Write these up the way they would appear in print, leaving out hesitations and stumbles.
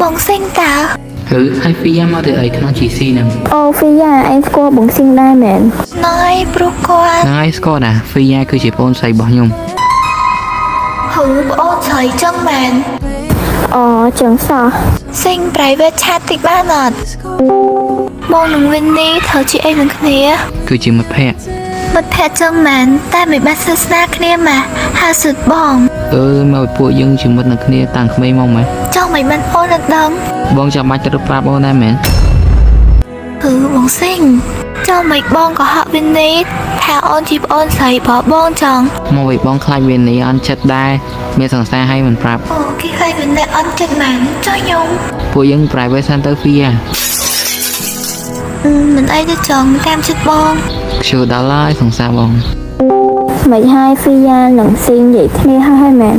បងសេងតើ ហឺហើយហ្វីយ៉ាមកទៅអីក្នុង GC ហ្នឹង អូហ្វីយ៉ាឯងស្គាល់បងស៊ីងដែរមែន ហ្នឹងហើយព្រោះគាត់ ហ្នឹងហើយស្គាល់ណាហ្វីយ៉ាគឺជាប្អូនស្រីរបស់ខ្ញុំ ហឺប្អូនស្រីចឹងមែន អូចឹងសោះ សេង private chat តិចបានអត់បងនឹងវិននេះត្រូវជាអីនឹងគ្នា គឺជាមិត្តភក្តិ មិត្តភក្តិចឹងមែនតែមិនបានស្និទ្ធស្នាលគ្នាម៉ាហាសុតបង អឺមកឲ្យពួកយើងជាមិត្តនឹងគ្នាតាំងក្មេងមកម៉េះ ចង់មិនបានអូនអត់ដឹង បងចាំបាច់ត្រូវប្រាប់អូនដែរមែន ហឺបងសេងចង់មិនបងក៏ហក់វិននេះថាអូនជាប្អូនស្រីរបស់បងចង់ មកឲ្យបងខ្លាចវានេះអន់ចិត្តដែរមានសង្សារឲ្យមិនប្រាប់ អូគេខ្លាចវិននេះអន់ចិត្តមែនចុះខ្ញុំ ពួកយើង private សិនទៅហ្វីយ៉ា អឺមិនអីទេចង់តាមចិត្តបង ខ្ជិលដល់ហើយសង្សារបង មិនហើយហ្វីយ៉ានិងស៊ីងនិយាយគ្នាហើយហើយមែន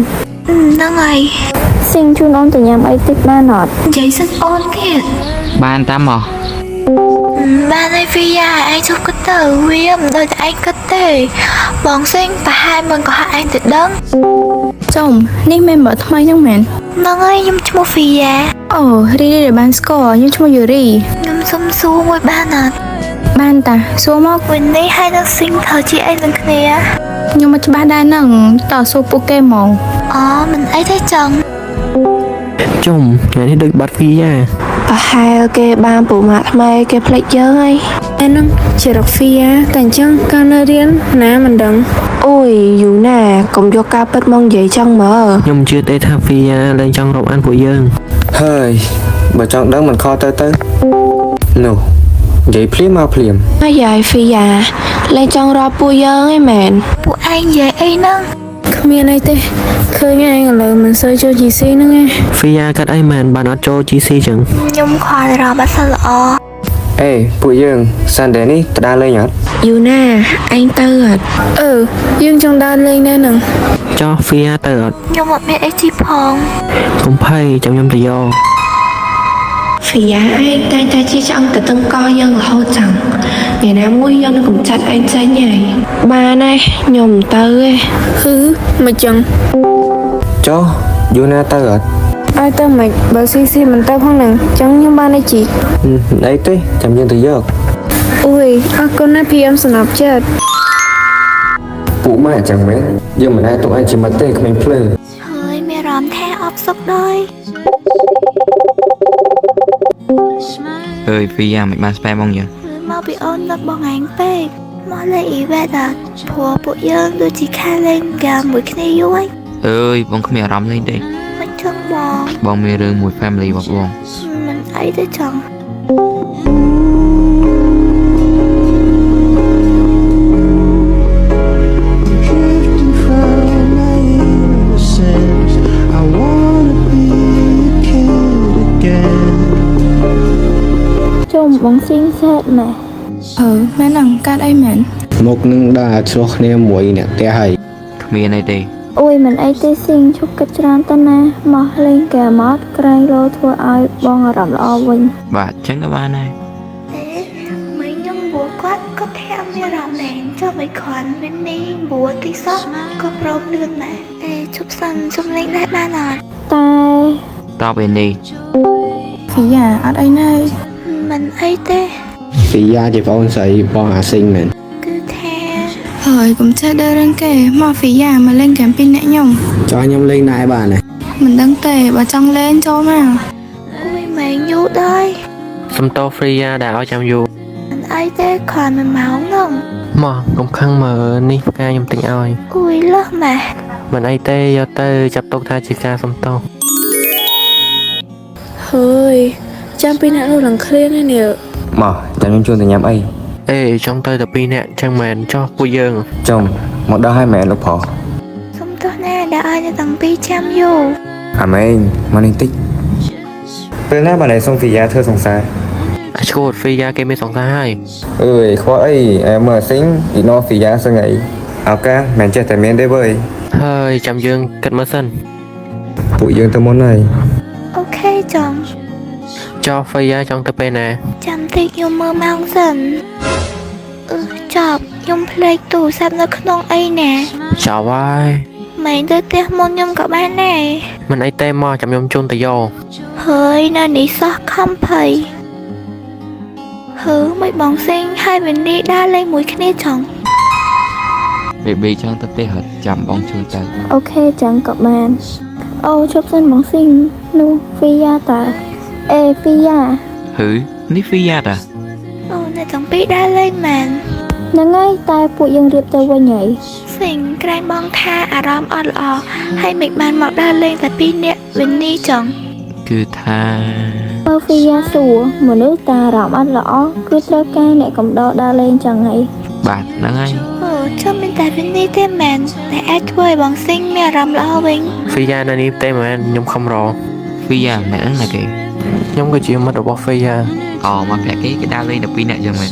អឺហ្នឹងហើយ ស៊ីងជូនអូនទៅញ៉ាំអីតិចបានអត់ និយាយសិនអូនទៀត បានតាមមក អឺបានហើយហ្វីយ៉ាឯងជប់គិតទៅវាមិនដូចតែឯងគិតទេបងសេងប្រហែលមិនក៏ហក់ឯងទៅដឹង ចំនេះ member ថ្មីហ្នឹងមែន ហ្នឹងហើយខ្ញុំឈ្មោះហ្វីយ៉ា អូរីរីដែលបានស្គាល់ខ្ញុំឈ្មោះយូរី ខ្ញុំសុំសួរមួយបានអត់ បានតាសួរមក វិននេះហើយនឹងស៊ីងត្រូវជាអីនឹងគ្នា ខ្ញុំមកច្បាស់ដែរហ្នឹងតសួរពួកគេហ្មង អូមិនអីទេចង់ ជុំថ្ងៃនេះដូចបាត់ហ្វីយ៉ា ប្រហែលគេបានពូម៉ាក់ថ្មីគេភ្លេចយើងហើយ តែហ្នឹងជារកហ្វីយ៉ាតែអញ្ចឹងកាលនៅរៀនណាមិនដឹង អូយយូណាកុំយកការពិតមកនិយាយចឹងមើល ខ្ញុំជឿទេថាហ្វីយ៉ាលែងចង់រាប់អានពួកយើង ហើយបើចង់ដឹងមិនខកទៅទៅនោះនិយាយភ្លាមមកភ្លាម ហើយយាយហ្វីយ៉ាលែងចង់រាប់ពួកយើងឯងមែន ពួកឯងនិយាយអីហ្នឹង គ្មានអីទេឃើញឯងឥឡូវមិនសូវចូល GC ហ្នឹងឯង ហ្វីយ៉ាកាត់អីមែនបានអត់ចូល GC ចឹង ខ្ញុំខ្វល់អារម្មណ៍អត់សូវល្អ អេពួកយើង Sunday នេះទៅដើរលេងអត់ យូណាឯងទៅអត់ អឺយើងចង់ដើរលេងដែរហ្នឹង ចោះហ្វីយ៉ាទៅអត់ ខ្ញុំអត់មានអីជីផង កុំភ័យចាំខ្ញុំទៅយក ហ្វីយ៉ាឯងតែងតែជាឆ្អឹងតទឹងកយើងរហូតចឹងថ្ងៃណាមួយយើងនឹងកំចាត់ឯងចេញហើយបានហើយខ្ញុំមិនទៅទេ ហឺមិនចឹង ចុះយូណាទៅអត់ ឲ្យទៅមិនបើ CC មិនទៅផងហ្នឹងចឹងខ្ញុំបានអីជី ហឹមមិនអីទេចាំយើងទៅយក អូយអរគុណណាស់ PM សំណប់ចិត្ត ពួកម៉ាក់ចឹងមែនយើងមិនអាចទុកឯងជាមិត្តទេក្មេងភ្លើ ហើយមានអារម្មណ៍ថាអបសុកដោយ អើយហ្វីយ៉ាមិនបាន spam បងយើង គឺមកពីអូននឹកបងឯងពេកមកលេងអ៊ីវ៉េតអត់ព្រោះពួកយើងដូចជាខានលេងហ្គេមមួយគ្នាយូរហើយ អើយបងគ្មានអារម្មណ៍លេងទេ មិនចឹងបង បងមានរឿងមួយ family របស់បង មិនអីទេចឹង Drifting from my innocence. I wanna be a kid again. ជុំបងស៊ីងសេតម៉េះ អឺមែនហ្នឹងកាត់អីមែន មុខនឹងដើរឆ្លោះគ្នាមួយអ្នកផ្ទះហើយ គ្មានអីទេ អូយមិនអីទេស៊ីងឈប់គិតច្រើនទៅណាមកលេងហ្គេមអត់ក្រែងលោធ្វើឲ្យបងអារម្មណ៍ល្អវិញ បាទអញ្ចឹងក៏បានដែរ ទេមិញខ្ញុំបួគាត់គាត់ថាអត់មានអារម្មណ៍លេងចុះមិនគ្រាន់វិញនេះបួតិចសោះក៏ព្រមលឿនដែរអេជប់សិនជុំលេងដែរបានអត់ តែ តបឯនេះ ហ្វីយ៉ាអត់អីណា មិនអីទេ ហ្វីយ៉ាជាប្អូនស្រីបងអាស៊ីងមែន គឺថា ហើយកុំចេះដើររឿងគេមកហ្វីយ៉ាមកលេងហ្គេមពីរអ្នកខ្ញុំ ចោះខ្ញុំលេងដែរបានទេ មិនដឹងទេបើចង់លេងចូលមក អូយម៉ែងយូរដល់ សំតោហ្វីយ៉ាដែលឲ្យចាំយូរ មិនអីទេគ្រាន់មួយម៉ោងហ្នឹង មកកុំខឹងមើលនេះផ្កាខ្ញុំទិញឲ្យ អូយលះម៉ែ មិនអីទេយកទៅចាប់ទុកថាជាការសំតោ ហើយចាំពីអ្នកនោះឡើងឃ្លានហើយនេះ មកចាំខ្ញុំជូនទៅញ៉ាំអី អេចង់ទៅតែពីរនាក់ចឹងមែនចោះពួកយើង ចុំមកដល់ហើយមែនលោកប្រុស សុំទោសណាដែលឲ្យអ្នកទាំងពីរចាំយូរ អាម៉េងមកនេះតិចពេលណាបានឯងសុំហ្វីយ៉ាធ្វើសង្សារ អាឈួតហ្វីយ៉ាគេមានសង្សារហើយ អើយខ្វល់អីអែមើលអាស៊ីងអ៊ីណូហ្វីយ៉ាសឹងអីឱកាសមិនចេះតែមានទេវើយ ហើយចាំយើងគិតមើលសិន ពួកយើងទៅមុនហើយ OK ចង់ ចោះហ្វីយ៉ាចង់ទៅពេលណា ចាំតិចខ្ញុំមើលម៉ោងសិនអឺចប់ខ្ញុំភ្លេចទូរស័ព្ទនៅក្នុងអីណា ចោះហើយ មែងទៅផ្ទះមុនខ្ញុំក៏បានដែរ មិនអីទេមកចាំខ្ញុំជូនទៅយក ហើយនៅនេះសោះខំភ័យហឺមិនបងសេងហើយវិនីដើរលេងមួយគ្នាចង់ បេប៊ីចង់ទៅផ្ទះហត់ចាំបងជូនទៅ អូខេចឹងក៏បានអូឈប់សិនបងស៊ីងនោះហ្វីយ៉ាតាអេហ្វីយ៉ា ហឺនេះហ្វីយ៉ាតា អូអ្នកទាំងពីរដើរលេងមែន ហ្នឹងហើយតែពួកយើងរៀបទៅវិញហើយ សិងក្រែងបងថាអារម្មណ៍អត់ល្អហើយមិនបានមកដើរលេងតែពីរនាក់វិនីចង់ គឺថា មើលហ្វីយ៉ាសួរមនុស្សតាអារម្មណ៍អត់ល្អគឺត្រូវការអ្នកកំដរដើរលេងចឹងហើយ បាទហ្នឹងហើយ អូចាំមានតែវិនីទេមែនតែអាចធ្វើឲ្យបងសិងមានអារម្មណ៍ល្អវិញ ហ្វីយ៉ានៅនេះទេមែនខ្ញុំខំរក ហ្វីយ៉ាម្នាក់ហ្នឹងណាគេ ខ្ញុំក៏ជាមិត្តរបស់ហ្វីយ៉ា អូមកប្រាក់គេគេដើរលេងតែពីរនាក់ចឹងមែន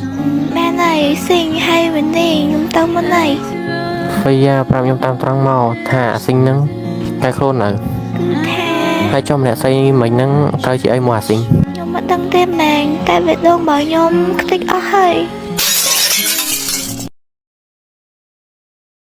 មែនហើយសិងហើយវិនីខ្ញុំទៅមុនហើយ ហ្វីយ៉ាប្រាប់ខ្ញុំតាមត្រង់មកថាអាស៊ីងហ្នឹងកែខ្លួននៅ គឺថា ហើយចុះម្នាក់ស្រីមិញហ្នឹងត្រូវជាអីមកអាស៊ីង ខ្ញុំមិនដឹងទេមែនតែបេះដូងរបស់ខ្ញុំខ្ទេចអស់ហើយ